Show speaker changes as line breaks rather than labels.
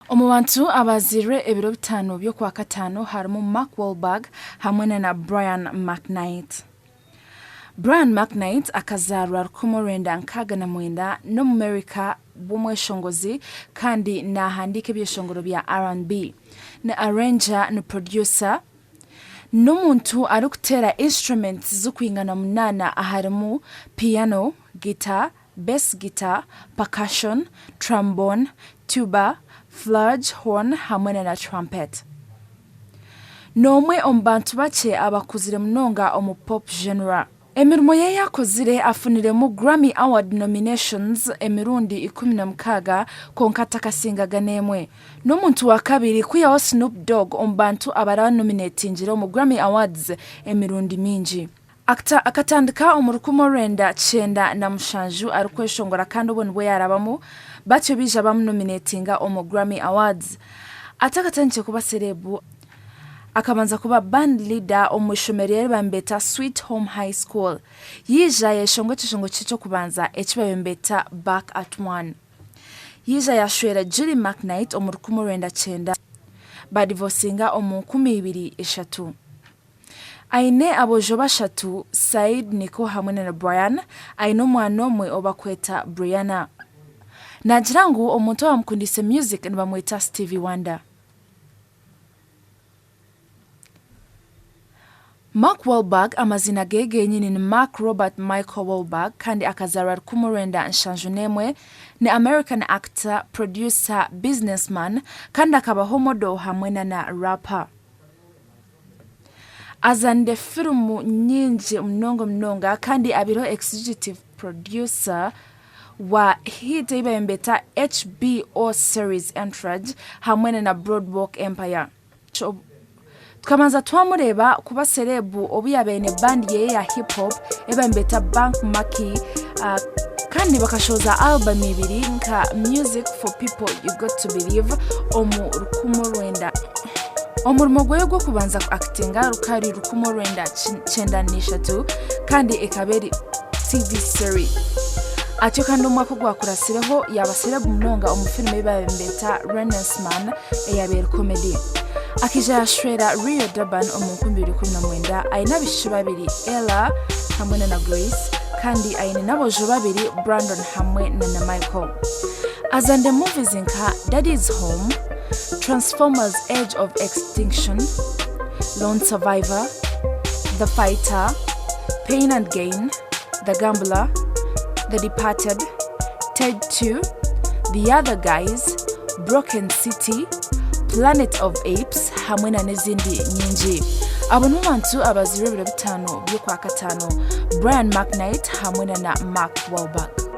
Omu bantu abazairwe ebiro bitaano by'Okwakataano harimu Mark Wahlberg hamwe na Brian McKnight. Brian McKnight akazaarwa 1969 n'Omumerika w'omweshongozi kandi naahandiika ebyeshongoro bya R&B. Ni arranger ni producer. N'omuntu arikuteera instruments zirikwingana munaana aharimu piano, guitar, bass guitar, percussion, trombone, tuba, flurge horn hamwe na trumpet. N'omwe omu bantu bakye abakuzire munonga omu pop genre. Emirimo ye ei akozire afuniremu Grammy Award nominations emirundi 16 kwonka takasingaga n'emwe. N'omuntu wa kabiri kwihaho Snoop Dogg omu bantu abaranominatingire omu Grammy Awards emirundi mingi. Akatandika omu 1997 arikweshongora kandi obwo nibwo yaarabamu batyo baija bamunominatinga omu Grammy Awards. Atakatandikire kuba serebu, akabanza kuba band leader omu ishomero eri baabaire nibeeta Sweet Home High School. Yaija yayeshongora ekyeshongoro kye ky'okubanza eki baabaire nibeeta Back at One. Yaija yaashwera Julie McKnight omu 1990, baadivosinga omu 2003. Aine aboojo bashatu, Said, Nico hamwe na Brian. Aine omwana omwe ou barikweta Brianna. Naagira ngu omuntu owaamukundiise music nibamweta Stevie Wonder. Mark Wahlberg amaziina ge genyini ni Mark Robert Michael Wahlberg kandi akazaarwa 1971, ni American actor, producer, businessman kandi akabaho model hamwe na rapper. Azaanire firimu nyingi munonga munonga kandi abaireho executive producer wa hit ei baabaire nibeeta HBO series Entourage hamwe na Broadwalk Empire. Tukabanza twamureeba kuba serebu obu yaabaire aine bandi ye ya hip hop ei baabaire nibeeta Bank Marquee kandi bakashohoza album ibiri nka Music for People You Got to Believe omu 19. Omurimo gwe gw'okubanza ku akitinga rukaba ruri 1993 kandi ekaba eri TV series. Atyo kandi omwaka ogwakuratsireho yaaba serebu munonga omu firimu ei baabaire nibeeta Renaissance Man eyabaire eri comedy. Akaija yaashwera Rio Durban omu 2019, aine abaishiki babiri Ella hamwe na Grace kandi aine n'aboojo babiri Brandon hamwe na Michael. Azaanire movies nka Daddy's Home, Transformers Age of Extinction, Lone Survivor, The Fighter, Pain and Gain, The Gambler, The Departed, Ted 2, The Other Guys, Broken City, Planet of Apes hamwe na n'ezindi nyingi. Abo nibo bantu abazairwe ebiro bitaano by'Okwakataano, Brian McKnight hamwe na Mark Wahlberg.